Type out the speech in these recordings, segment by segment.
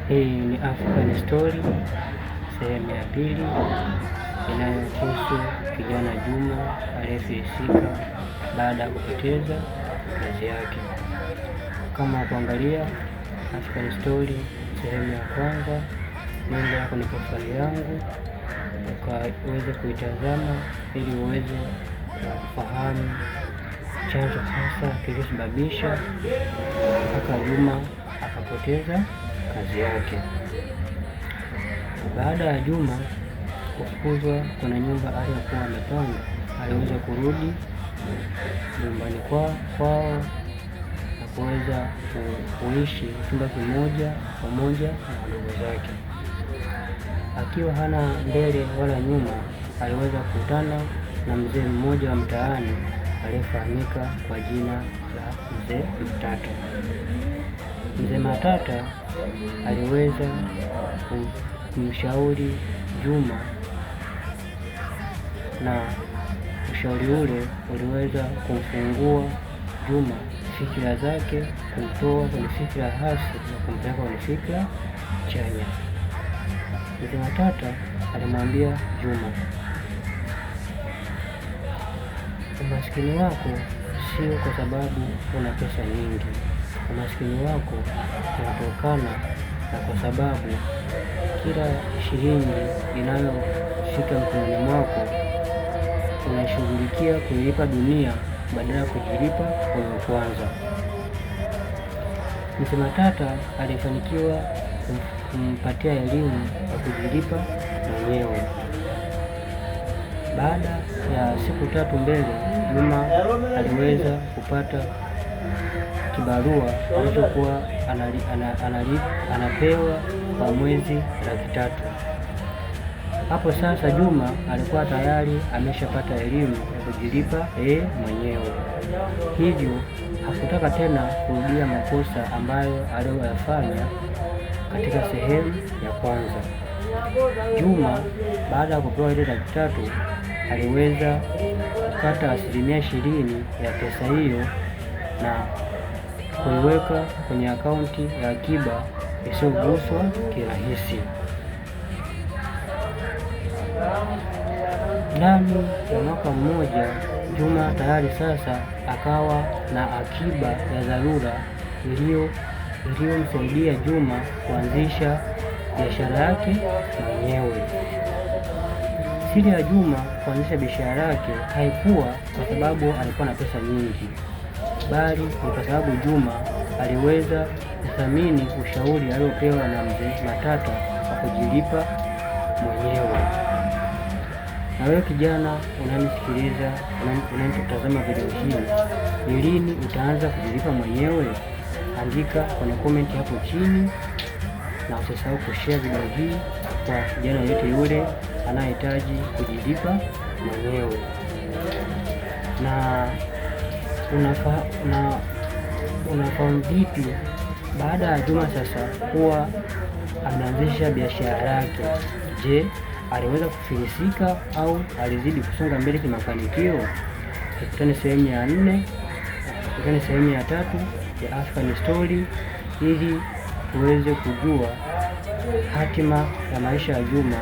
Hii ni African Story sehemu ya pili inayohusu kijana Juma aliyefilisika baada ya kupoteza kazi yake. Kama kuangalia African Story sehemu ya kwanza, nenda kwenye profile yangu ukaweze kuitazama ili uweze kufahamu chanzo hasa kilichosababisha mpaka Juma akapoteza kazi yake. Baada ya Juma kufukuzwa kwenye nyumba aliyokuwa amepanga, aliweza kurudi nyumbani kwao na kuweza kuishi chumba kimoja pamoja na wadogo zake. Akiwa hana mbele wala nyuma, aliweza kukutana na mzee mmoja wa mtaani aliyefahamika kwa jina la Mzee Matata. Mzee Matata aliweza kumshauri Juma na ushauri ule uliweza kumfungua Juma fikira zake, kumtoa kwenye fikira hasi na kumpeleka kwenye fikira chanya. Mzee Matata alimwambia Juma, umaskini wako sio kwa sababu una pesa nyingi. Umaskini wako unatokana na kwa sababu kila shilingi inayofika mkononi mwako unashughulikia kuilipa dunia badala ya kujilipa wewe kwanza. Mzee Matata alifanikiwa kumpatia elimu ya kujilipa mwenyewe. Baada ya siku tatu mbele, Juma aliweza kupata kibarua alichokuwa anapewa kwa mwezi 300,000. Hapo sasa Juma alikuwa tayari ameshapata elimu ya kujilipa yeye mwenyewe, hivyo hakutaka tena kurudia makosa ambayo aliyoyafanya katika sehemu ya kwanza. Juma baada ya kupewa ile 300,000 aliweza kukata 20% ya pesa hiyo na kuiweka kwenye akaunti ya akiba isiyoguswa kirahisi. Ndani ya mwaka mmoja Juma tayari sasa akawa na akiba ya dharura iliyomsaidia Juma kuanzisha biashara yake mwenyewe. Siri ya Juma kuanzisha biashara yake haikuwa kwa sababu alikuwa na pesa nyingi, bali ni kwa sababu Juma aliweza kuthamini ushauri aliopewa na Mzee Matata wa kujilipa mwenyewe. Na wewe kijana unanisikiliza, unanitazama video hii, ni lini utaanza kujilipa mwenyewe? Andika kwenye comment hapo chini, na usisahau kushare video hii kwa kijana yeyote yule anayehitaji kujilipa mwenyewe. Na unafahamu vipi baada ya Juma sasa kuwa ameanzisha biashara yake? Je, aliweza kufilisika au alizidi kusonga mbele kimafanikio? Tukutane sehemu ya 4, tukutane sehemu ya 3 ya African Story ili tuweze kujua hatima ya maisha ya Juma,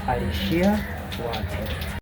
aliishia wapi.